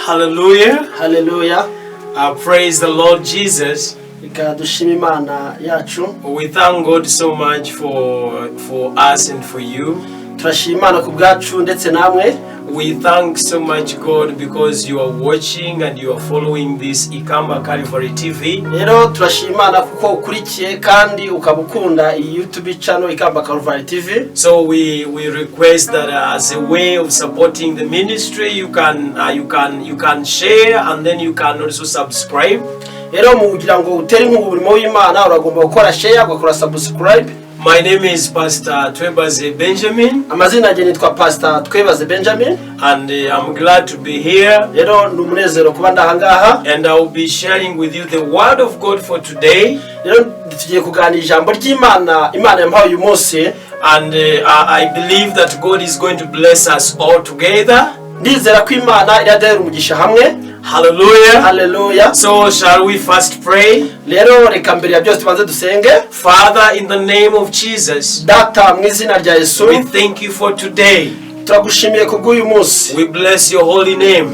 Hallelujah. Haleluya. Praise the Lord Jesus. Reka dushime Imana yacu. We thank God so much for us and for you. Turashima Imana ku bwacu ndetse namwe. We thank so much God because you are watching and you are following this Ikamba Calvary TV. Rero turashima Imana kuko ukurikiye kandi ukaba ukunda iyi YouTube channel Ikamba Calvary TV. So we request that as a way of supporting the ministry, you can share and then you can also subscribe. Rero mu kugira ngo utere inkunga umurimo w'Imana, uragomba gukora share, ugakora subscribe. My name is Pastor Twebaze Benjamin, Amazina yanjye nitwa Pastor Twebaze Benjamin. and I'm glad to be here. Rero ni umunezero kuba ndahangaha. And I will be sharing with you the word of God for today. Rero tugiye kuganira ijambo ry'Imana Imana yampaye uyu munsi. And I believe that God is going to bless us all together. Ndizera ko Imana iraduhera umugisha hamwe. Hallelujah. Haleluya. So, shall we first pray? Rero reka mbere ya byose tubanze dusenge. Father, in the name of Jesus, Data, mu izina rya Yesu, we thank you for today. Turagushimiye kubw'uyu munsi. We bless your holy name.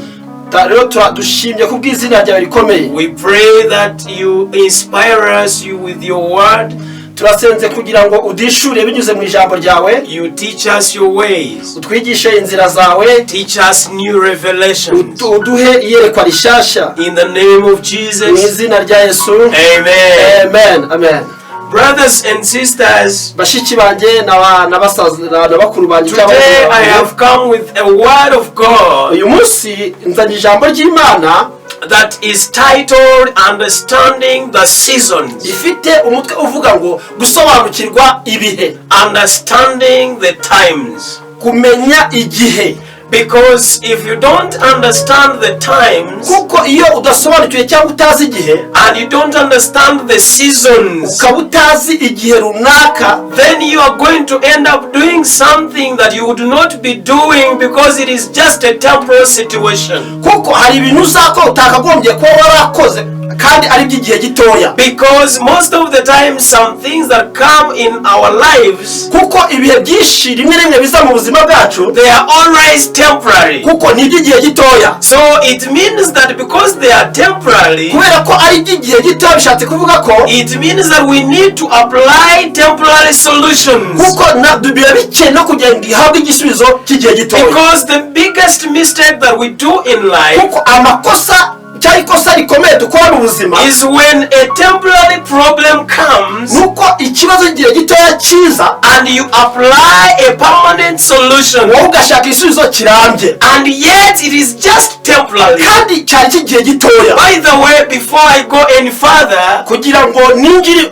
Rero turadushimye kubw'izina ryawe rikomeye. We pray that you inspire us you with your word. Turasenze kugira ngo uduhishurire binyuze mu ijambo ryawe. You teach us your ways. Utwigishe inzira zawe. Teach us new revelations. Uduhe iyerekwa rishyashya. In the name of Mu Jesus. izina rya Yesu. Amen. Amen, amen. Brothers and sisters, Bashiki banjye na basaza na bakuru banjye cyangwa today bakuru I banjye, have come with a word of God uyu munsi nzanye ijambo ry'Imana that is titled "Understanding the Seasons," rifite umutwe uvuga ngo gusobanukirwa ibihe, understanding the times. Kumenya igihe. Because if you don't understand the times Kuko iyo udasobanukiwe cyangwa utazi igihe, and you don't understand the seasons, ukaba utazi igihe runaka, then you are going to end up doing something that you would not be doing because it is just a temporal situation. Kuko hari ibintu uzakora utakagombye kuba warakoze kandi ari iby'igihe gitoya. Because most of the time, some things that come in our lives, Kuko ibihe byinshi rimwe na rimwe biza mu buzima bwacu, they are always temporary. Kuko ni iby'igihe gitoya. So it means that because they are temporary, Kubera ko ari iby'igihe gitoya, bishatse kuvuga ko it means that we need to apply temporary solutions. Kuko biba bikenewe no kugira ngo ihabwe igisubizo cy'igihe gitoya. Because the biggest mistake that we do in life Kuko amakosa cyangwa ikosa rikomeye dukora mu buzima is when a temporary problem comes nuko ikibazo cy'igihe gitoya kiza, and you apply a permanent solution, wowe ugashaka igisubizo kirambye, and yet it is just temporary. Kandi cyari cy'igihe gitoya. By the way, before I go any further, Kugira ngo ninjire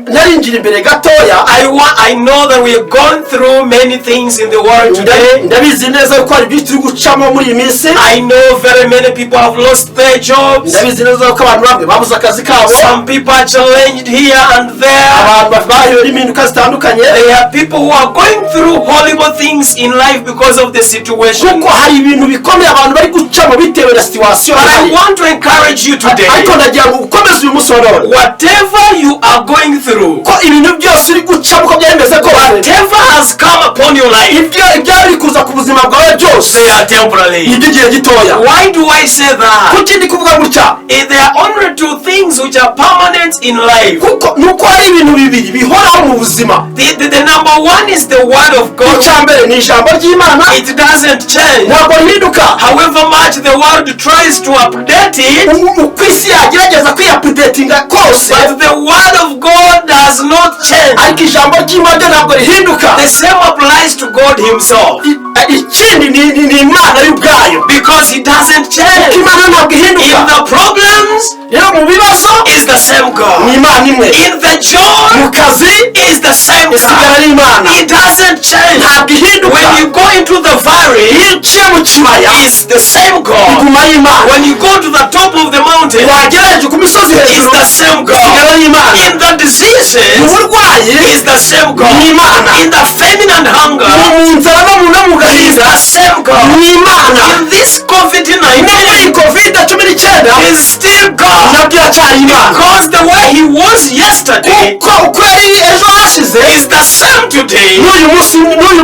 ntarinjira imbere gatoya, I know that we have gone through many things in the world today. Ndabizi neza ko hari byinshi turi gucamo muri iyi minsi. I know very many people have lost their jobs. Ndabizi neza ko abantu bamwe babuze akazi kabo. Some people are challenged here and there. Abantu bahuye n'impinduka zitandukanye. There are people who are going through horrible things in life because of the situation. Kuko hari ibintu bikomeye abantu bari gucamo bitewe na situation But I ihari. Want to encourage you today. Ariko ndagira ngo ukomeze uyu munsi wa none. Whatever you are going through, Ko ibintu byose uri gucamo, uko byari bimeze kose, whatever has come upon your life, ibyo ibyari biri kuza ku buzima bwawe byose, they are temporary. ni iby'igihe gitoya. Why do I say that? Kuki ndi kuvuga gutya? There are only two things which are permanent in life. Kuko nuko hari ibintu bibiri bihoraho mu buzima. The number one is the word of God. Icya mbere ni ijambo ry'Imana. It doesn't change. Ntabwo rihinduka. However much the world tries to update it, Uko isi yagerageza kwiyaupdatinga kose, but the word of God does not change. Ariko ijambo ry'Imana ryo ntabwo rihinduka. The same applies to God Himself Ikindi ni Imana y'ubwayo, because He doesn't change. Imana ntabwo ihinduka. In the problems Rero mu bibazo is the same God. Ni Imana imwe. In the joy Mu kazi is the same isigara God. ari Imana. It doesn't change. Ntabwo ihinduka. When you go into the valley, Iyo uciye mu kibaya, it's the same God. Iguma ari Imana. When you go to the top of the mountain, Wagera hejuru ku misozi it's hejuru, the same God. isigara ari Imana. In the diseases, Mu burwayi is the same God. Ni Imana. In the famine and hunger, Mu nzara no mu is gahinda the same God. Ni Imana. In this COVID-19, No muri COVID 19 is still God. Nabyo iracyari Imana. Because the way He was yesterday Kuko uko yari ejo hashize is the same today n'uyu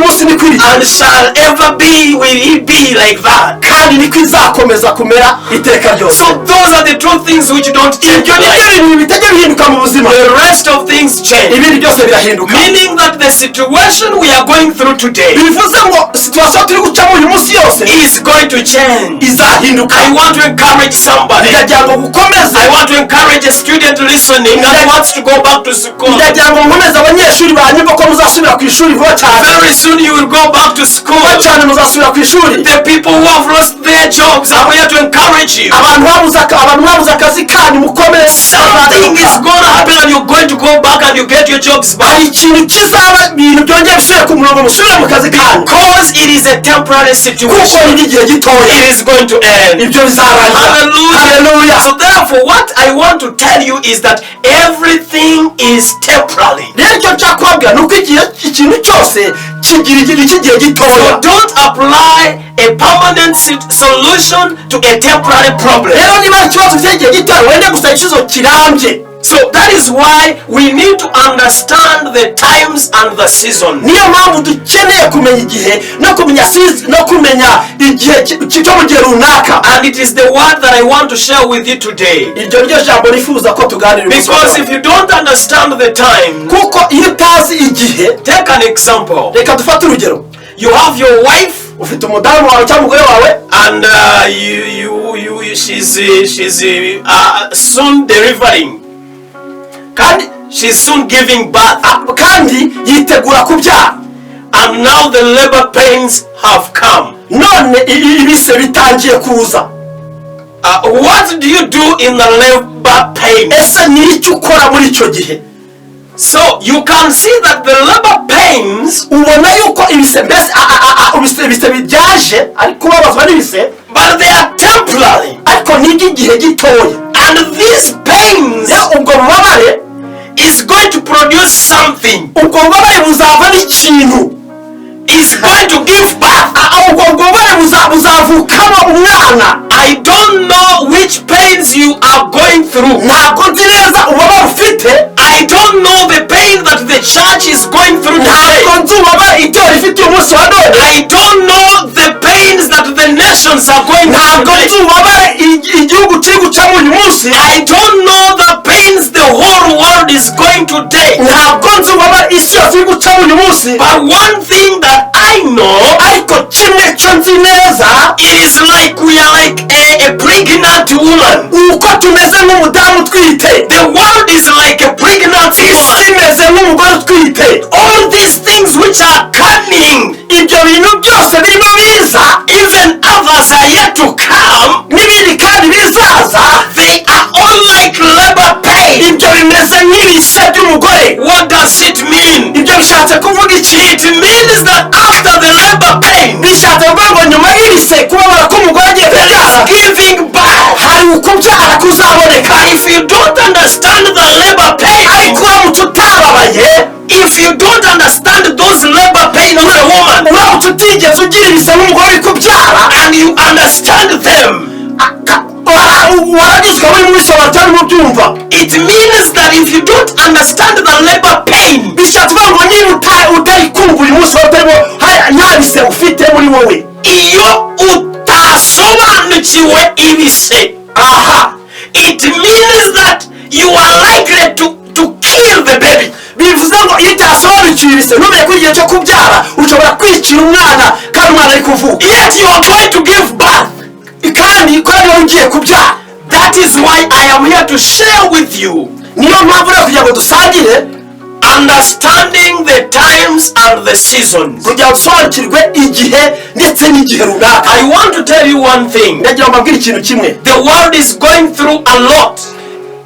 munsi niko iri and shall ever be, will He be like that. Kandi niko izakomeza kumera iteka ryose. So those are the two things which don't change. Ibyo ni byo bintu bitajya bihinduka mu buzima. The rest of things change. Ibindi byose birahinduka. Meaning that the situation we are going through today Bivuze ngo situation turi gucamo uyu munsi yose is going to change. izahinduka. I want to encourage somebody. Ndagira ngo gukomeze. I want to encourage a student listening that wants to go back to school. Ndagira ngo nkomeze abanyeshuri banyumva ko muzasubira ku ishuri vuba cyane. Very soon you will go back to school. Vuba cyane muzasubira ku ishuri. The people who have lost their jobs, I'm here to encourage you. Abantu babuze akazi kanyu, mukomere. Something is going to happen and you're going to go back and you get your jobs back. Hari ikintu kizaba, ibintu byongeye bisubire ku murongo, musubire mu kazi kanyu. Because it is a temporary Kuko situation. ni igihe gitoya. It is going to end. Ibyo bizarangira. Hallelujah. Hallelujah. So therefore, what I want to tell you is that everything is temporary. Rero icyo nshaka kubabwira ni uko igihe ikintu cyose kigira igihe cy'igihe gitoya. So don't apply a permanent solution to a temporary problem. Rero niba ari ikibazo cy'igihe gitoya, wende gusa igisubizo kirambye. So that is why we need to understand the times and the seasons. Niyo mpamvu dukeneye kumenya igihe no kumenya no kumenya igihe cyo mu gihe runaka. And it is the word that I want to share with you today. Iryo ryo jambo nifuza ko tuganira uyu munsi wa Because none. if you don't understand the time, Kuko iyo utazi igihe, take an example. Reka dufate urugero. You have your wife Ufite umudamu wawe cyangwa umugore wawe and you she's soon delivering. Kandi She's soon giving birth. Ah, kandi yitegura kubyara. And now the labor pains have come. None ibise bitangiye kuza. What do you do in the labor pain? Ese ni icyo ukora muri icyo gihe? So you can see that the labor pains, Ubona yuko ibise mbese ibise byaje, ari kubabazwa n'ibise, but they are temporary. Ariko ni iby'igihe gitoya. And these pains Rero ubwo bubabare is going to produce something. Ubwo bubabare buzavamo ikintu. Is going to give birth. Ubwo bubabare buzavukamo umwana. I don't know which pains you are going through. Ntabwo nzi neza ububabare ufite. I don't know the pain that the church is going through today. Ntabwo nzi ububabare itorero rifite uyu munsi wa none. I don't know the pains that the nations are going through Ntabwo today. nzi ububabare igihugu kiri gucamo uyu munsi. I don't know the pains the whole world is going today. Ntabwo nzi ububabare isi yose iri gucamo uyu munsi. But one thing that I know, Ariko kimwe cyo nzi neza, it is like we are like a pregnant woman. Uko tumeze nk'umudamu utwite. The world is like a pregnant Isi woman. imeze nk'umugore utwite. All these things which are coming, Ibyo bintu byose birimo biza, even others are yet to come, n'ibindi kandi bizaza, they are all like labor pain. Ibyo bimeze nk'ibise by'umugore. What does it mean? Ibyo bishatse kuvuga iki? It means that after the labor pain, Bishatse kuvuga ngo nyuma y'ibise, kubabara k'umugore agiye kubyara, giving birth. Hari ukubyara kuzaboneka. But if you don't understand the labor pain, Ariko uramutse utababaye, if you don't understand those labor pain of a woman, uramutse utigeze ugira ibise nk'umugore uri kubyara, and you understand them, waragizwe muri mubisobanuro cyangwa mubyumva, it means that if you don't understand the labor pain, bishatse kuvuga ngo niba utari kumva uyu munsi wawe utarimo nta bise ufite muri wowe, iyo utasobanukiwe ibise, aha, it means that you are likely to kill the baby. Bivuze ngo iyo utasobanukiwe ibise, ntumenye ko igihe cyo kubyara ushobora kwicira umwana kandi umwana ari kuvuka. Yet you are going to give birth. Kandi ko ari wowe ugiye kubyara. That is why I am here to share with you Niyo mpamvu rero kugira ngo dusangire understanding the times and the seasons. kugira ngo dusobanukirwe igihe ndetse n'igihe runaka. I want to tell you one thing. Ndagira ngo mbabwire ikintu kimwe. The world is going through a lot.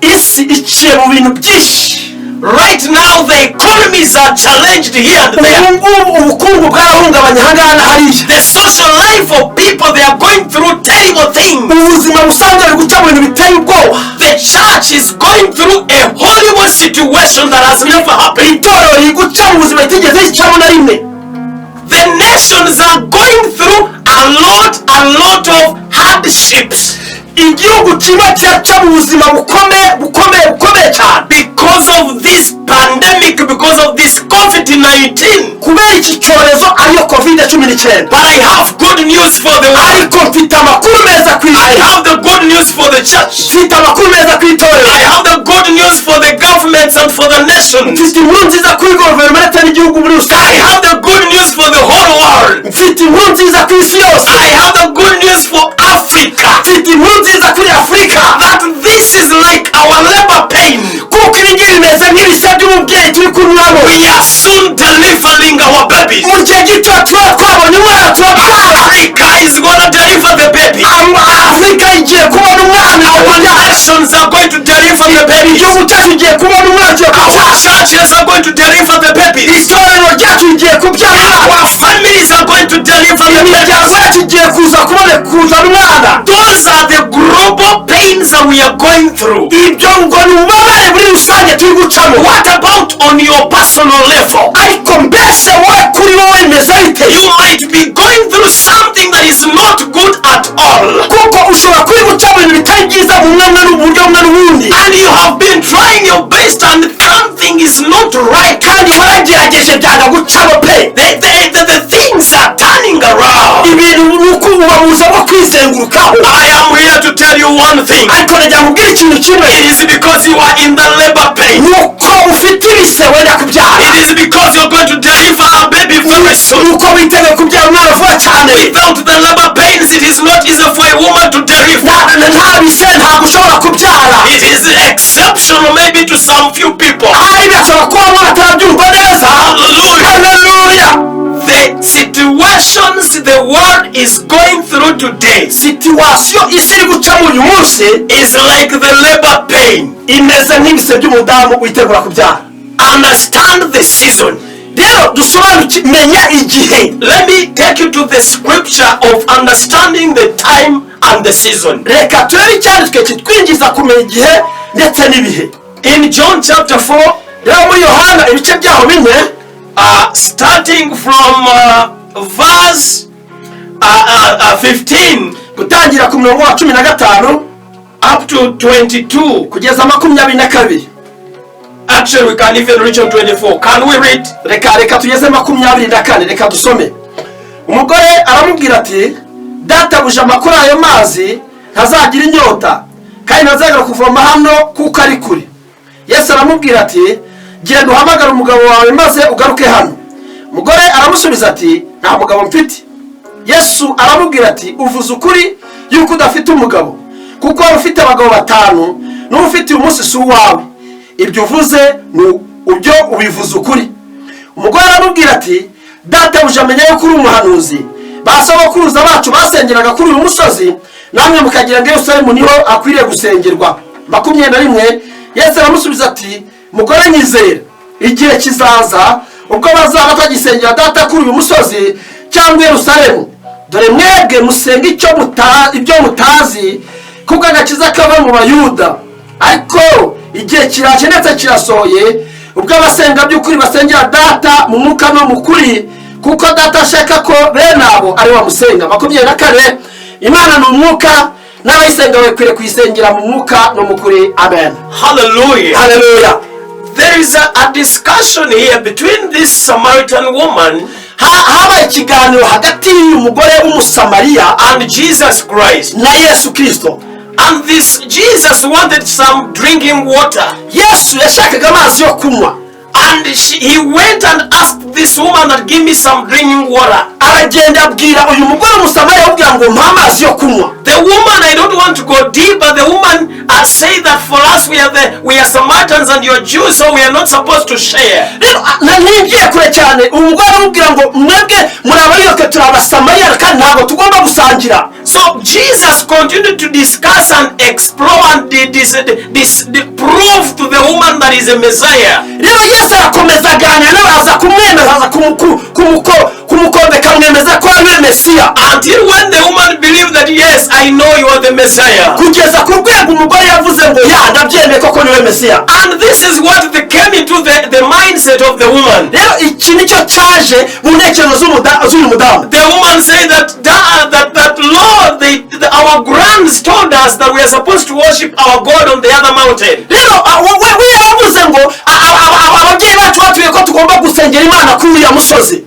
Isi iciye mu bintu byinshi. Right now, the economies are challenged here and there. Ubu ngubu ubukungu bwarahungabanye ahangaha na hariya. The social life of people, they are going through terrible things. Ubuzima busanzwe buri guca mu bintu biteye ubwoba. The church is going through a horrible situation that has never happened. Itorero riri guca mu buzima ritigeze ricamo na rimwe. The nations are going through a lot of hardships. Igihugu kimwe kiraca mu buzima bukomeye, bukomeye, bukomeye cyane. Because of this pandemic, because of this COVID-19. Kubera iki cyorezo, ariyo COVID-19. But I have good news for the world. Ariko mfite amakuru meza ku I isi. have the good news for the church. Mfite amakuru meza ku itorero. I have the good news for the governments and for the nations. Mfite inkuru nziza kuri guverinoma ndetse n'igihugu muri I rusange. have the good news for the whole world. Mfite inkuru nziza ku isi yose. I have the good news for Africa. Mfite inkuru nziza kuri Afurika. That this is like our labor pain. Kuko ibi ngibi bimeze nk'ibise by'umubyeyi turi kunyuramo. We are soon delivering our babies. Mu gihe gito tuba twabonye umwana, turabyara. Africa is gonna deliver the baby. Afurika igiye kubona umwana. Our nations are going to deliver the babies. Igihugu cyacu kigiye kubona umwana, tugiye Our kubyara. churches are going to deliver the babies. Itorero ryacu rigiye kubyara umwana. Our families are going to deliver the Imiryango babies. yacu igiye kuza kubona kuzana umwana. Those are the global pains that we are going through. Ibyo ngo ni ububabare muri rusange turi gucamo. What about on your personal level? Ariko mbese wowe, kuri wowe bimeze bite? You might be going through something that is not good at all. Kuko ushobora kuri guca mu bintu bitari byiza mu bumwe n'uburyo bumwe n'ubundi. And you have been trying your best and something is not right. Kandi waragerageje byanga gucamo pe. The things are turning around. Ibintu ni uko ubabuza bwo kwizengurukaho. I am here to tell you one thing. Ariko nagira ngo ubwire ikintu kimwe. It is because you are in the labor pain. Ni uko ufite ibise, wenda kubyara. It is because you're going to deliver a baby very soon. Ni uko witeguye kubyara umwana vuba cyane. Without the labor pains, it is not easy for a woman to deliver. Nta bise ntabwo ushobora kubyara. It is exceptional maybe to some few people. Ahari birashobora kuba umwana atarabyumva neza. Hallelujah. Haleluya. The situations the world is going through today Situation isi iri gucamo uyu munsi is like the labor pain. imeze nk'ibise by'umudamu witegura kubyara. Understand the season. Rero dusobanuke, menya igihe. Let me take you to the scripture of understanding the time and the season. Reka turebe icyanditswe kitwinjiza kumenya igihe ndetse n'ibihe. In John chapter 4, Rero muri Yohana ibice byaho 4, starting from verse 15 gutangira ku murongo wa 15 up to 22. kugeza 22. Actually, we can even reach on 24. Can we read? Reka tugeze 24. Reka dusome. Umugore aramubwira ati: "Databuja, kuri ayo mazi ntazagira inyota, kandi ntazagaruka kuvoma hano kuko ari kure." Yesu aramubwira ati: "Genda uhamagare umugabo wawe maze ugaruke hano." Umugore aramusubiza ati: "Nta mugabo mfite." Yesu aramubwira ati: "Uvuze ukuri yuko udafite umugabo, kuko wari ufite abagabo batanu, n'uwo ufite uyu munsi si uwawe. Ibyo uvuze ni ibyo ubivuze ukuri." Umugore aramubwira ati: "Databuja, amenya yuko uri umuhanuzi. Ba sogokuruza bacu basengeraga kuri uyu musozi, namwe mukagira ngo Yerusalemu niho akwiriye gusengerwa." 21. Yesu aramusubiza ati: "Mugore, nyizera, igihe kizaza ubwo bazaba batagisengera Data kuri uyu musozi cyangwa Yerusalemu. Dore mwebwe musenga icyo ibyo mutazi, kuko agakiza kava mu Bayuda. Ariko igihe kiraje ndetse kirasohoye ubwo abasenga by'ukuri basengera Data mu mwuka no mu kuri, kuko Data ashaka ko bene abo ari bamusenga." 24. Imana ni umwuka, n'abayisenga bakwiriye kuyisengera mu mwuka no mu kuri. Amen. Hallelujah. Haleluya. There is a discussion here between this Samaritan woman Habaye ikiganiro hagati y'uyu mugore w'Umusamariya and Jesus Christ. na Yesu Kirisito. And this Jesus wanted some drinking water. Yesu yashakaga amazi yo kunywa. And he went and asked this woman that give me some drinking water. Aragenda abwira uyu mugore w'Umusamariya, amubwira ngo: "Mpa amazi yo kunywa." The woman, I don't want to go deep, but the woman said that for us we are Samaritans and you're Jews, so we are not supposed to share. Rero ntingiye kure cyane, umugore aramubwira ngo: "Mwebwe muri Abayuda, turi Abasamariya, kandi ntabwo tugomba gusangira." So Jesus continued to discuss and explore and prove to the woman that is a Messiah. Rero Yesu arakomeza aganira nawe, aza kumwemeza, aza kumukombeka, amwemeza ko ari we Mesiya. Until when the woman believed that, yes, I know you are the Messiah. Kugeza ku rwego umugore yavuze ngo: "Ya, ndabyemeye koko niwe Mesiya." And this is what came into the mindset of the woman. Rero iki nicyo cyaje mu ntekerezo z'uyu mudamu. The woman said that, Lord, Our grands told us that we are supposed to worship our God on the other mountain. Rero we yaravuze ngo ababyeyi bacu batubwiye ko tugomba gusengera Imana kuri uriya musozi.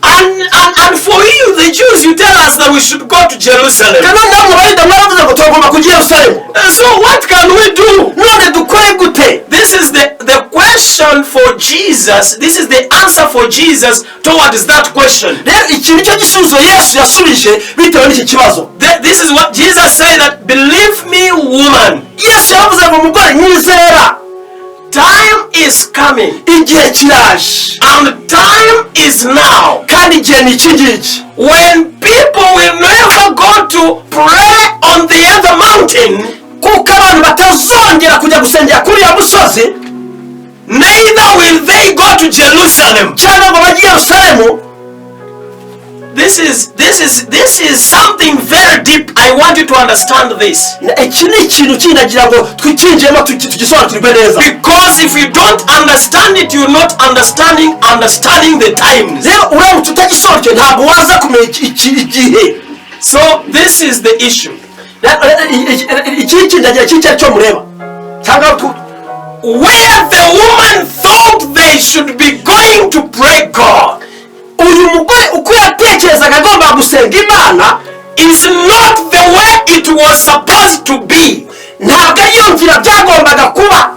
And for you, the Jews, you tell us that we should go to Jerusalem. Kandi namwe Bayuda mwaravuze ngo turagomba kujya i Yerusalemu. And so what can we do? None dukore gute? This is the question for Jesus. This is the answer for Jesus towards that question. Rero iki nicyo gisubizo Yesu yasubije bitewe n'iki kibazo. This is what Jesus said, that believe me, woman, Yesu yaravuze ngo mugore, nyizera, time is coming igihe kiraje and time is now kandi igihe ni iki ngiki when people will never go to pray on the other mountain, kuko abantu batazongera kujya gusengera kuri uriya musozi, neither will they go to Jerusalem. Cyangwa ngo bajye i Yerusalemu. This is something very deep. I want you to understand this. Iki ni ikintu kindagira ngo twikinjiyemo tugisobanukirwe neza. Because if you don't understand it, you're not understanding the times. Rero uramutse utagisobanukiwe ntabwo waza kumenya igihe. So this is the issue. Rero, iki ni ikindagira iki icyo mureba cyangwa Where the woman thought they should be going to pray God uyu mugore uko yatekerezaga agomba gusenga Imana is not the way it was supposed to be. Ntabwo ariyo nzira byagombaga kuba.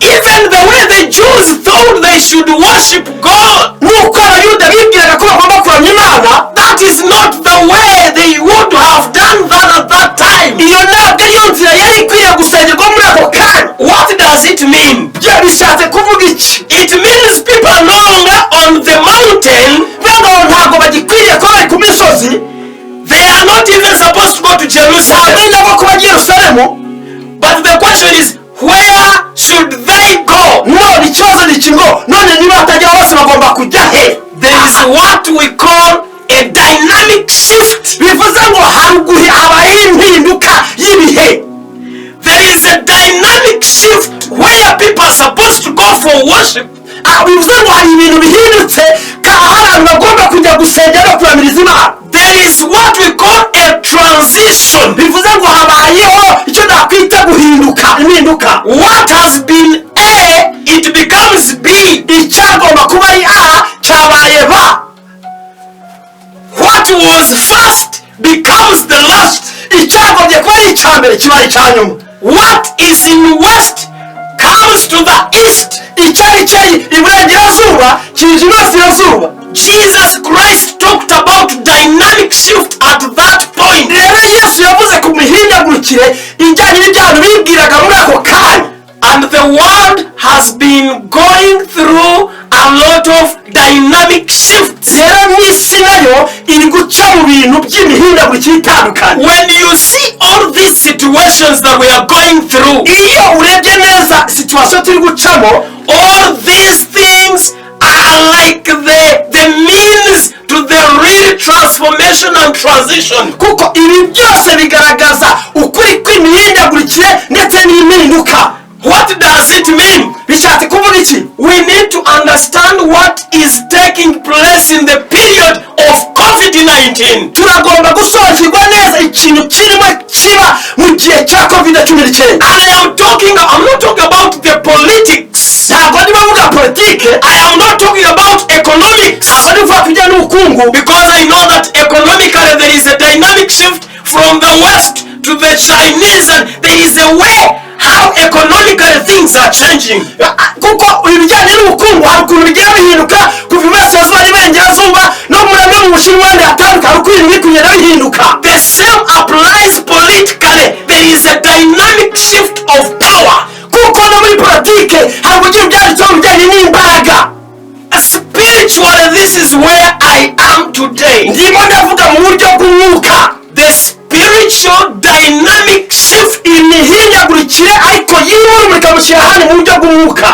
Even the way the Jews thought they should worship God, Nuko Abayuda bibwiraga ko bagomba kuramya Imana, that is not the way they would have done that at that time. Iyo ntabwo ariyo nzira yari ikwiye gusengerwa muri ako kanya. What does it mean? Byo bishatse kuvuga iki? It means people are no longer on the mountain. Bivuga ngo ntabwo bagikwiriye kuba bari ku misozi. They are not even supposed to go to Ntabwo Jerusalem. ari nabo kuba i Yerusalemu. But the question is, where should they go? None ikibazo ni iki ngo none niba batagera bose bagomba kujya he? There is what we call a dynamic shift. Bivuze ngo haruguhe habayeho impinduka y'ibihe. There is a dynamic shift where people are supposed to go for worship. Ah, bivuze ngo hari ibintu bihindutse aho abantu bagomba kujya gusengera no kuramiriza Imana. There is what we call a transition. Bivuze ngo habayeho icyo nakwita guhinduka, impinduka. What has been A, it becomes B. Icyagomba kuba ari A cyabaye B. What was first becomes the last. Icyagombye kuba ari icya mbere kibaye icya nyuma. What is in west comes to the east. Icyari kiri iburengerazuba kije iburasirazuba. Jesus Christ talked about dynamic shift at that point. Rero Yesu yavuze ku mihindagurikire ijyanye n'ibyo bibwiraga muri ako kanya. And the world has been going through a lot of dynamic shifts. Rero n'isi nayo iri guca mu bintu by'imihindagurikire itandukanye. When you see all these situations that we are going through, Iyo urebye neza situation turi gucamo, all these things are like the means to the real transformation and transition. Kuko ibi byose bigaragaza ukuri kw'imihindagurikire ndetse n'impinduka. What does it mean? Bishatse kuvuga iki? We need to understand what is taking place in the period of COVID-19. Turagomba gusobanukirwa neza ikintu kirimo kiba mu gihe cya COVID-19. And I'm not talking about the politics. Ntabwo ndimo mvuga politike. I am not talking about economics. Ntabwo ndi kuvuga ku bijyanye n'ubukungu. Because I know that economically there is a dynamic shift from the West to the Chinese, and there is a way how economically things are changing. Kuko ibijyanye n'ubukungu hari ukuntu bigenda bihinduka kuva iburasirazuba n'iburengerazuba no muri no mu Bushinwa n'ahandi hatandukanye, hari uko ibintu biri kugenda bihinduka. The same applies politically. There is a dynamic shift of power. Kuko no muri politike hari uburyo byanditseho mu bijyanye n'imbaraga. Spiritually, this is where I am today. Ndimo ndavuga mu buryo bw'umwuka. The spiritual dynamic shift Imihindagurikire ariko y'imurumuri ikamushyira ahandi mu buryo bw'umwuka,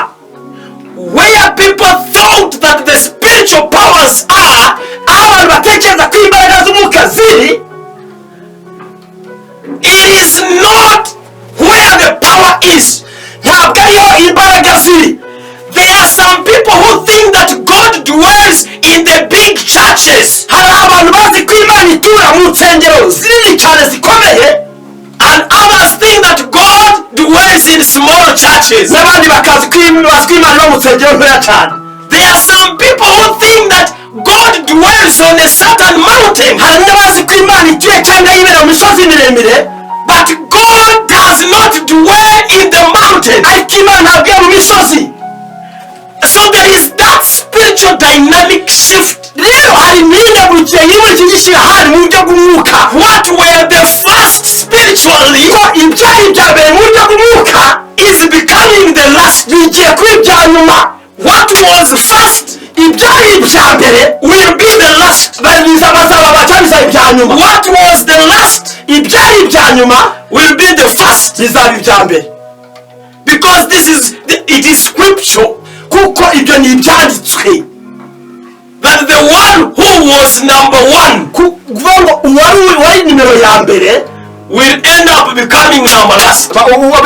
where people thought that the spiritual powers are, aho abantu batekereza ko imbaraga z'umwuka ziri, it is not where the power is. Ntabwo ariho imbaraga ziri. There are some people who think that God dwells in the big churches. Hari abantu bazi ko Imana itura mu nsengero zinini cyane zikomeye. small churches. N'abandi bakazi ko bazi ko Imana iba mu nsengero ntoya cyane. There are some people who think that God dwells on a certain mountain, Hari n'abazi ko Imana ituye cyangwa yibera mu misozi miremire, but God does not dwell in the mountain. Ariko Imana ntabwo iba mu misozi. So there is that spiritual dynamic shift. Rero hari imihindagurikire y'imuri iki gishyira ahandi mu buryo bw'umwuka. What were the first spiritually Ko ibyari ibya mbere mu buryo bw'umwuka is becoming the last. Bigiye kuba ibya nyuma. What was first Ibyari ibya mbere will be the last. Babiza bazaba cyangwa bizaba ibya nyuma. What was the last Ibyari ibya nyuma will be the first. Bizaba ibya mbere. Because this is it is scripture Kuko ibyo ni ibyanditswe that the one who was number one kuvuga ngo uwari wari nimero ya mbere will end up becoming number last.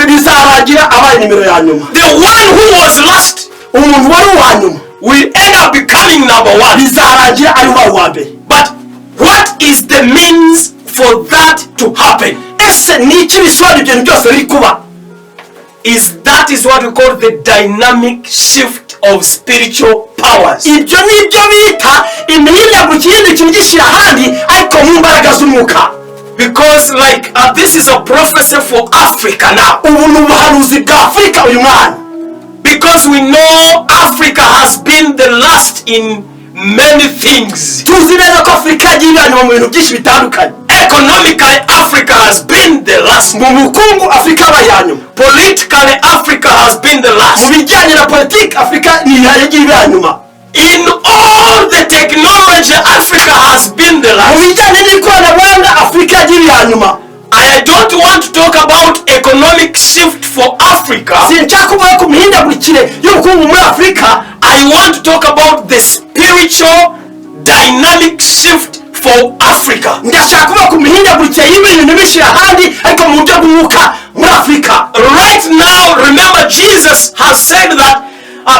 Bizarangira abaye nimero ya nyuma. The one who was last Umuntu wari uwa nyuma will end up becoming number one. Bizarangira ari ubaye uwa mbere. But what is the means for that to happen? Ese ni iki bisobanura ibyo bintu byose biri kuba? Is that is what we call the dynamic shift of spiritual powers. Ibyo ni byo bita imihindagurikire y'ikindi kintu gishyira ahandi ariko mu mbaraga z'umwuka. Because, like, this is a prophecy for Africa now. Ubu ni ubuhanuzi bwa Afurika uyu mwanya. Because we know Africa has been the last in many things. Tuzi neza ko Afurika yagiye iba nyuma mu bintu byinshi bitandukanye. Economically, Africa has been the last. Mu bukungu Afurika yabaye iya nyuma. Politically, Africa has been the Mu last. Bijyanye na politiki Afurika ni yagiye iba iya nyuma. In all the technology, Africa has been the Mu last. Bijyanye n'ikoranabuhanga Afurika yagiye iba iya nyuma. I don't want to talk about economic shift for Africa. Sinshaka kuvuga ku mihindagurikire y'ubukungu muri Afurika. I want to talk about the spiritual dynamic shift for Africa. Ndashaka kuvuga ku mihindagurikire y'ibintu bishyira ahandi ariko mu buryo bw'umwuka muri Afurika. Right now, remember, Jesus has said that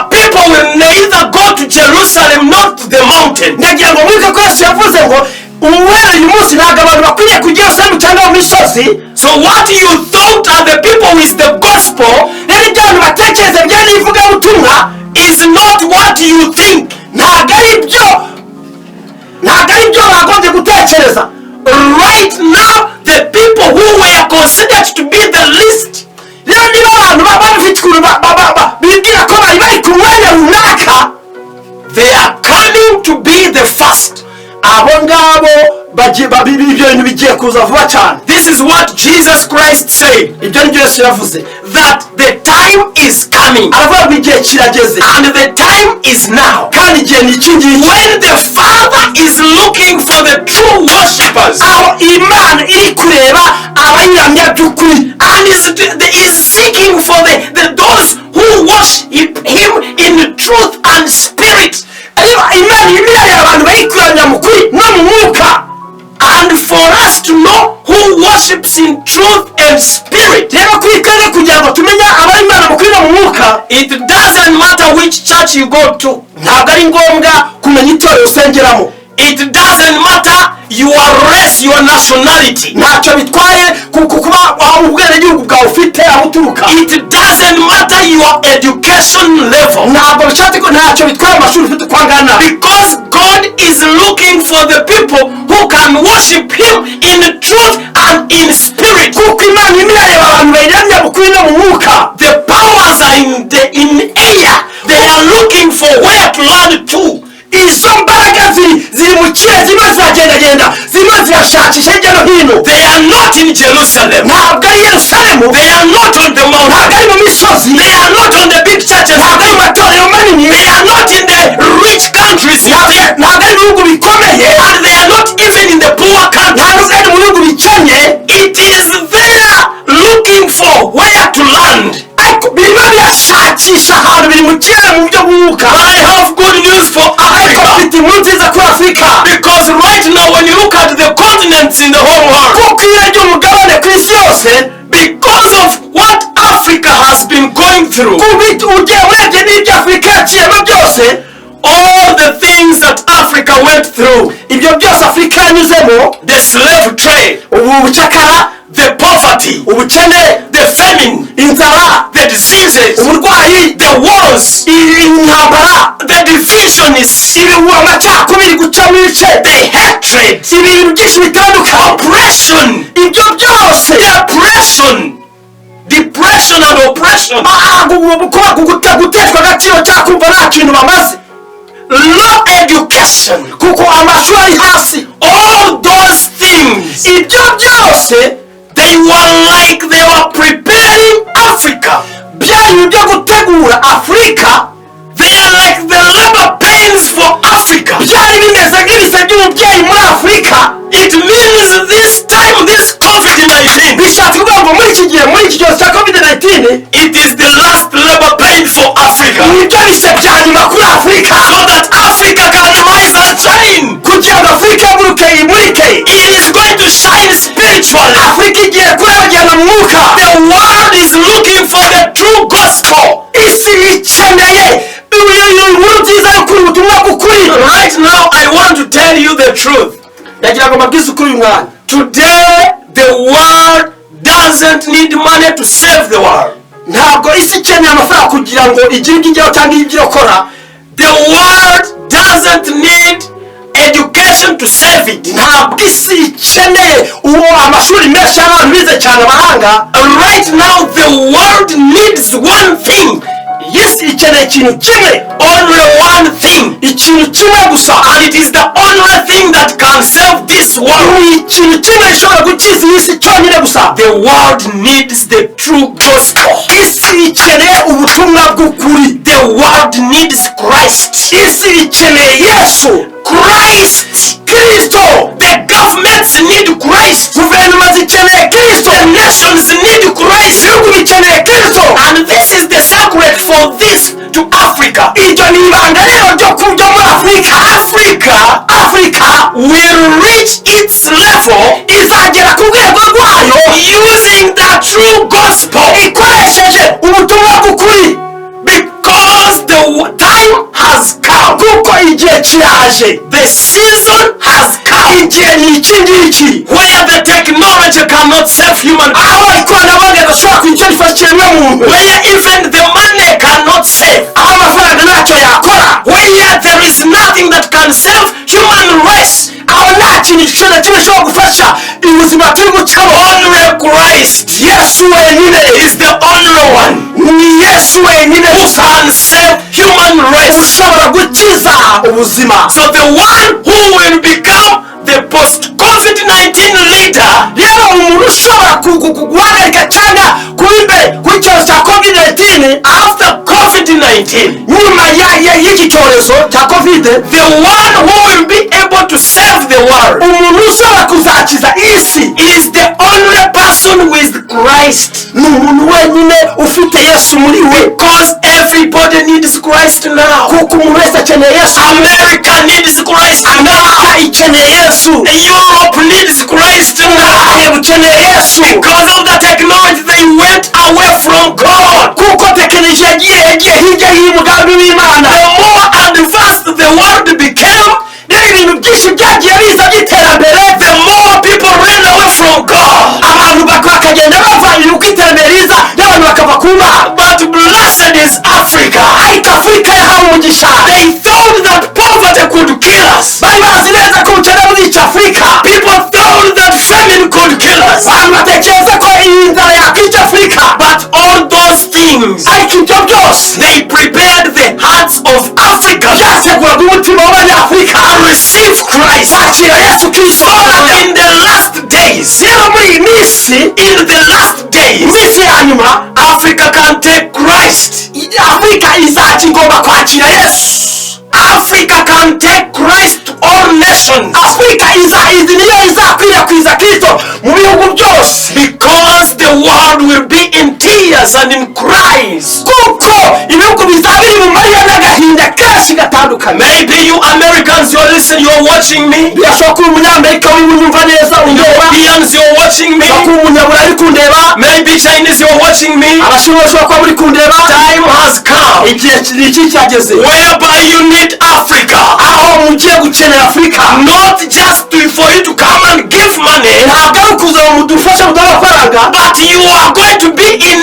people will neither go to Jerusalem nor to the mountain. Ndagira ngo mwibuke ko Yesu yavuze ngo uhereye uyu munsi ntabwo abantu bakwiriye kujya Yerusalemu cyangwa mu misozi. So, what you thought are the people with the gospel Rero ibyo abantu batekereza bijyanye n'ivugabutumwa is not what you think. Ntabwo ari byo bagombye gutekereza. Right now, the people who were considered to be the least Rero niba abantu baba bafite ukuntu bibwira ko bari bari ku mwanya runaka, they are coming to be the first. Abo ngabo ibyo bintu bigiye kuza vuba cyane. This is what Jesus Christ said, Ibyo ni byo Yesu yavuze, that the time is coming aravuga ngo igihe kirageze and the time is now, kandi igihe ni iki ngiki, when the Father is looking for the true worshippers aho Imana iri kureba abayiramya by'ukuri and is seeking for the those who worship him in truth and spirit. Ariko Imana irimo irareba abantu bayikuramya mu kuri no mu mwuka. And for us to know who worships in truth and spirit, Rero kuri twebwe kugira ngo tumenye abari Imana mu kuri no mu mwuka, it doesn't matter which church you go to. Ntabwo ari ngombwa kumenya itorero usengeramo. It doesn't matter your race, your nationality. Ntacyo bitwaye kuba aho ubwenegihugu bwawe ufite aho uturuka. It doesn't matter your education level. Ntabwo bishatse ko ntacyo bitwaye amashuri ufite uko angana. Because God is looking for the people who can worship Him in truth and in spirit. Kuko Imana irimo irareba abantu bayiramya mu kuri no mu mwuka. The powers are in air. They are looking for where to land to. Izo mbaraga ziri mu kirere zirimo ziragendagenda zirimo zirashakisha hirya no hino. They are not in Jerusalem. Ntabwo ari Yerusalemu. They are not on the Ntabwo mountain. Ari mu misozi. They are not on the big churches. Ntabwo ari mu matorero manini. They are not in the rich countries, you think. Ntabwo ari mu bihugu bikomeye. And they are not even in the poor countries. Ntabwo ari mu bihugu bikennye. It is there looking for where to land. Ariko birimo birashakisha ahantu biri mu kirere mu buryo bw'umwuka. But I have good news for Ariko Africa. Mfite inkuru nziza kuri Afurika. Because right now, when you look at the continents in the whole world, Kuko iyo urebye umugabane ku isi yose, because of what Africa has been going through, ugiye urebye n'ibyo Afurika yaciyemo byose, all the things that Africa went through, ibyo byose Afurika yanyuzemo, the slave trade, ubu bucakara, the poverty, ubukene, the Famine, Inzara, the diseases, uburwayi, the wars, intambara, the divisions, ibihuha, amacakubiri, gucamo ibice, the hatred, ibintu byinshi bitandukanye, oppression, ibyo byose, depression, depression and oppression, kuba guteshwa agaciro cyangwa kumva nta kintu bamaze, low education, kuko amashuri ari hasi, all those things, ibyo byose, they were like they were preparing Africa. Byari ibintu byo gutegura Afurika. They are like the labor pains for Africa. Byari bimeze nk'ibise by'umubyeyi muri Afurika. It means this time, this COVID-19, Bishatse kuvuga ngo muri iki gihe, muri iki cyorezo cya COVID 19, it is the last labor pain for Africa. Nibyo bise bya nyuma kuri Afurika. So that Africa can rise and shine. Kugira ngo Afurika ihaguruke imurike. It is going to shine spiritually. Afurika igiye kurabagirana mu mwuka. The world is looking for the true gospel. Isi ikeneye inkuru nziza y'ukuri, ubutumwa bw'ukuri. Right now, I want to tell you the truth. Ndagira ngo mbabwize ukuri uyu mwanya. Today, the world doesn't need money to save the world. Ntabwo isi ikeneye amafaranga kugira ngo igire ibyo igeraho cyangwa ibyo ikora. The world doesn't need education to save it. Ntabwo isi ikeneye uwo amashuri menshi y'abantu bize cyane, abahanga. Right now, the world needs one thing. Isi ikeneye ikintu kimwe. Only one thing. Ikintu kimwe gusa. And it is the only thing that can save this world. Ni ikintu kimwe gishobora gukiza iyi si cyonyine gusa. The world needs the true gospel. Isi ikeneye ubutumwa bw'ukuri. The world needs Christ. Isi ikeneye Yesu. Christ. Kristo. The governments need Christ. Guverinoma zikeneye Kristo. The nations need Christ. Ibihugu bikeneye Kristo. And this is the secret for this to Africa. Iryo ni ibanga rero ryo ku byo muri Afurika. Africa Afurika will reach its level izagera ku rwego rwayo using the true gospel ikoresheje ubutumwa bw'ukuri, because the time has come. Kuko igihe kiraje. The season has come Igihe ni iki ngiki where the technology cannot save human beings, aho ikoranabuhanga ridashobora kugira icyo rifasha ikiremwamuntu, where even the money cannot save, aho amafaranga ntacyo yakora, where there is nothing that can save human race. Aho nta kintu na kimwe gishobora gufasha ubuzima turi gucamo. Only Christ Yesu wenyine is the only one ni Yesu wenyine who gusa can save human race. Ushobora gukiza ubuzima. So the one who will become the post COVID-19 leader Rero umuntu ushobora guhagarika cyangwa kuba imbere kuri icyorezo cya COVID 19, after COVID-19, nyuma y'iki cyorezo cya COVID, the one who will be able to save the world umuntu ushobora kuzakiza isi is the only person with Christ. Ni umuntu wenyine ufite Yesu muri we. Because everybody needs Christ now. Kuko umuntu wese akeneye Yesu. America needs Christ now. Amerika ikeneye Yesu. Europe needs Christ now. Uburayi bukeneye Yesu. Because of the technology, they went away from God. Kuko tekinoloji yagiye hirya y'umugambi w'Imana. The more advanced the world became, Rero ibintu byinshi byagiye biza by'iterambere, the more people ran away from God. Abantu bakagenda bava uko iterambere riza n'abantu bakava ku Mana. But blessed is Africa. Ariko Afurika yahawe umugisha. They thought that poverty could kill us. Bari bazi neza ko ubukene buzica Afurika. People thought that famine could kill us. Abantu batekereza ko iyi nzara yakwica Afurika. But all those things, Ariko ibyo byose, they prepared the hearts of Africans byateguraga umutima w'Abanyafurika to receive Christ. Kwakira Yesu Kristo. So that in the last days, Rero muri iyi minsi, in the last days, iminsi ya nyuma, Africa can take Christ. Afurika izajya igomba kwakira Yesu. Africa can take Christ to all nations. Afurika iza izi niyo izakwirakwiza Kristo mu bihugu byose. Because the world will be in tears and in cries. Kuko ibihugu bizaba biri mu marira n'agahinda kenshi gatandukanye. Maybe you Americans, you're listening, you're watching me. Birashoboka ko uri Umunyamerika urimo unyumva neza, undeba. Europeans, you're watching me. Ushobora kuba Umunyaburayi uri kundeba. Maybe Chinese, you're watching me. Abashinwa bashobora kuba muri kundeba. Time has come Igihe ni iki cyageze whereby you need Africa. Aho mugiye gukenera Afurika. Not just for you to come and give money, Ntabwo ari ukuza ngo mudufashe muduhe amafaranga, but you are going to be in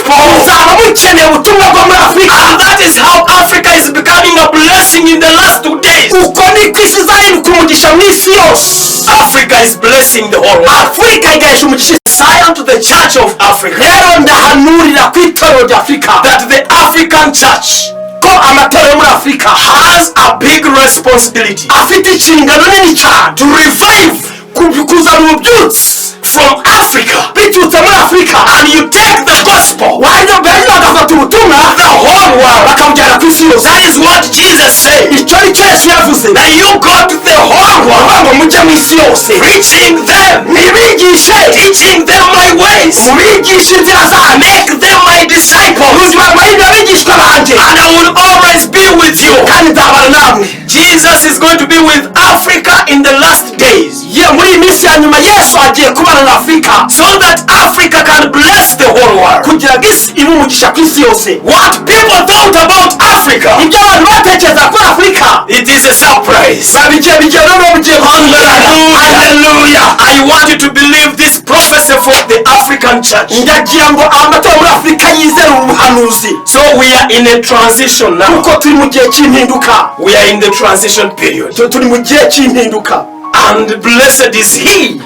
gospel. Muzaba mukeneye ubutumwa bwo muri Afurika. And that is how Africa is becoming a blessing in the last 2 days. Uko niko isi izahinduka umugisha mu isi yose. Africa is blessing the whole world. Afurika igahesha umugisha isi. Zion to the Church of Africa Rero ndahanurira ku itorero rya Afurika that the African church ko amatorero yo muri Afurika has a big responsibility afite inshingano nini cyane to revive kuzana ububyutse from Africa. Biturutse muri Afurika. And you take the gospel Warangiza bagafata ubutumwa the whole world. Bakabujyana ku isi yose. That is what Jesus said. Icyo ni cyo Yesu yavuze. That you go to the whole world, Bavuga ngo mujye mu isi yose preaching them, nibigishe teaching them my ways, mubigishe inzira zanjye, make them my disciples, mubahindure abigishwa banjye, and I will always be with you. Kandi nzabana namwe. Jesus is going to be with Africa in the last days Ye muri iyi minsi ya nyuma Yesu agiye kubana na Afurika so that Africa can bless the whole world. Kugira ngo isi ibe umugisha ku isi yose. What people thought about Africa, Ibyo abantu batekereza kuri Afurika, it is a surprise. Bigiye bigiye noneho bigiye. Hallelujah. I want you to believe this prophecy for the African church. Ndagira ngo amatorero muri Afurika yizere ubu buhanuzi. So we are in a transition now. Kuko turi mu gihe cy'impinduka. We are in the transition period. Turi mu gihe cy'impinduka. And blessed is he,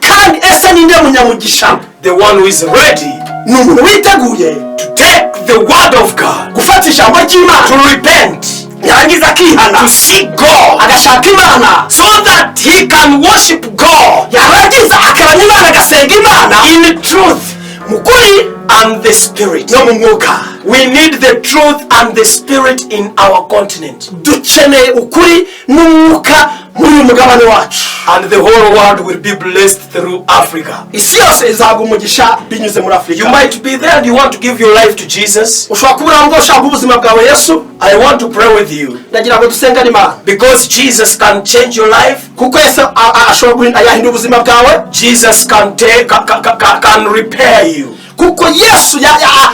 Kandi ese ninde munyamugisha? The one who is ready Ni umuntu witeguye to take the word of God, gufata ijambo ry'Imana, to repent, yarangiza akihana, to seek God, agashaka Imana, so that he can worship God yarangiza akaramya Imana, agasenga Imana in truth mu kuri and the spirit. No mu mwuka. We need the truth and the spirit in our continent. Dukeneye ukuri n'umwuka muri uyu mugabane wacu. And the whole world will be blessed through Africa. Isi yose izahabwa umugisha binyuze muri Afurika. You might be there and you want to give your life to Jesus. Ushobora kuba uri aho ngaho ushaka guha ubuzima bwawe Yesu. I want to pray with you Ndagira ngo dusengane Imana because Jesus can change your life. Kuko Yesu ashobora yahindura ubuzima bwawe. Jesus can take can, can, can repair you. Kuko Yesu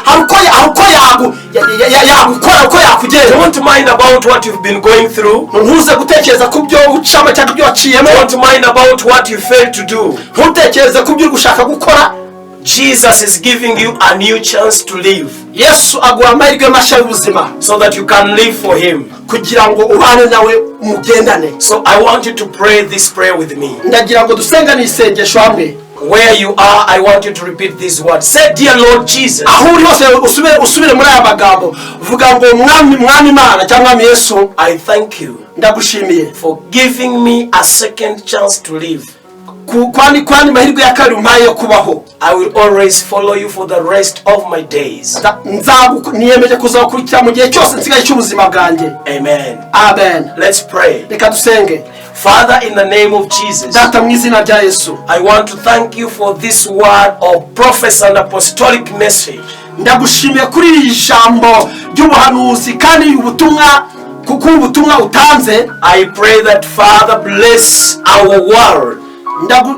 hari uko yagukora uko yakugenda. Don't mind about what you've been going through. Ntuze gutekereza ku byo ucamo cyangwa ibyo waciyemo. Don't mind about what you failed to do. Ntutekereze ku byo uri gushaka gukora. Jesus is giving you a new chance to live Yesu aguha amahirwe mashya y'ubuzima so that you can live for him. Kugira ngo ubane nawe mugendane. So I want you to pray this prayer with me. Ndagira ngo dusengane isengesho hamwe. Where you are, I want you to repeat these words. Say, "Dear Lord Jesus, Aho uri hose usubire usubire muri aya magambo vuga ngo mwami mwami Imana cyangwa mwami Yesu, I thank you ndagushimiye for giving me a second chance to live. Kwandi mahirwe ya kabiri umpaye yo kubaho. I will always follow you for the rest of my days." Niyemeje kuzakurikira mu gihe cyose nsigaye cy'ubuzima bwanjye. Amen. Amen. Let's pray. Reka dusenge. Father, in the name of Jesus, Data mu izina rya Yesu, I want to thank you for this word of prophecy and apostolic message. Ndagushimiye kuri iri jambo ry'ubuhanuzi kandi ubutumwa kuko ubutumwa utanze. I pray that, Father, bless our world,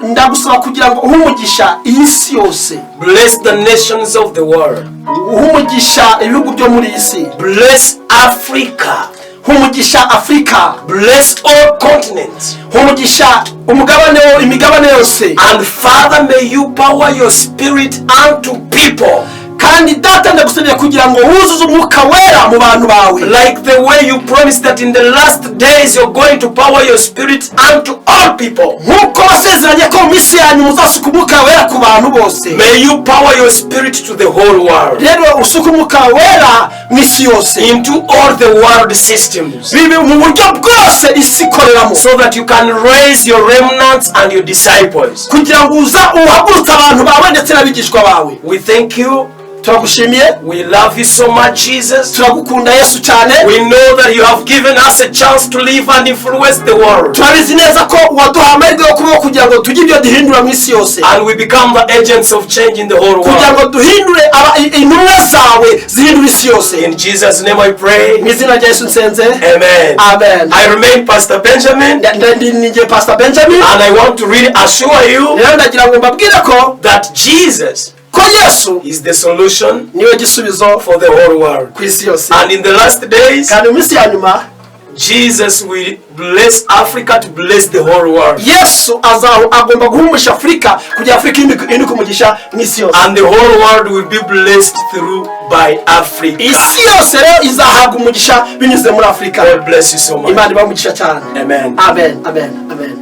Ndagusaba kugira ngo uhe umugisha iyi si yose, bless the nations of the world, uhe umugisha ibihugu byo muri iyi si, bless Africa, uhe umugisha Afurika, bless all continents. Uhe umugisha umugabane imigabane yose. And Father, may you power your spirit unto people Kandi Data ndagusabye kugira ngo wuzuze umwuka wera mu bantu bawe like the way you promised that in the last days you're going to power your spirit unto all people. Nk'uko wasezeranye ko mu minsi yanyu muzasuka umwuka wera ku bantu bose. May you power your spirit to the whole world, Rero usuke umwuka wera mu isi yose, into all the world systems, bibe mu buryo bwose isi ikoreramo, so that you can raise your remnants and your disciples. Kugira ngo uza uhagurutse abantu bawe ndetse n'abigishwa bawe. We thank you. Turagushimiye. We love you so much, Jesus. Turagukunda Yesu cyane. We know that you have given us a chance to live and influence the world. Turabizi neza ko waduhaye amahirwe yo kubaho kugira ngo tugire ibyo duhindura mu isi yose, And we become the agents of change in the whole kugira world. Ngo duhindure intumwa zawe zihindura isi yose. In Jesus' name I pray. Mu izina rya Yesu nsenze. Amen. Amen. I remain Pastor Benjamin, Ninjye Pastor Benjamin, and I want to really assure you rero ndagira ngo mbabwire ko that Jesus ko Yesu is the solution niwe gisubizo for the whole world. Ku isi yose. And in the last days, Kandi mu minsi ya nyuma, Jesus will bless Africa to bless the whole world. Yesu azaho agomba guha umugisha Afurika kugira Afurika ihinduke umugisha mu isi yose. And the whole world will be blessed through by Africa. Isi yose rero izahabwa umugisha binyuze muri Afurika. God bless you so much. Imana ibahe umugisha cyane. Amen. Amen, amen, amen.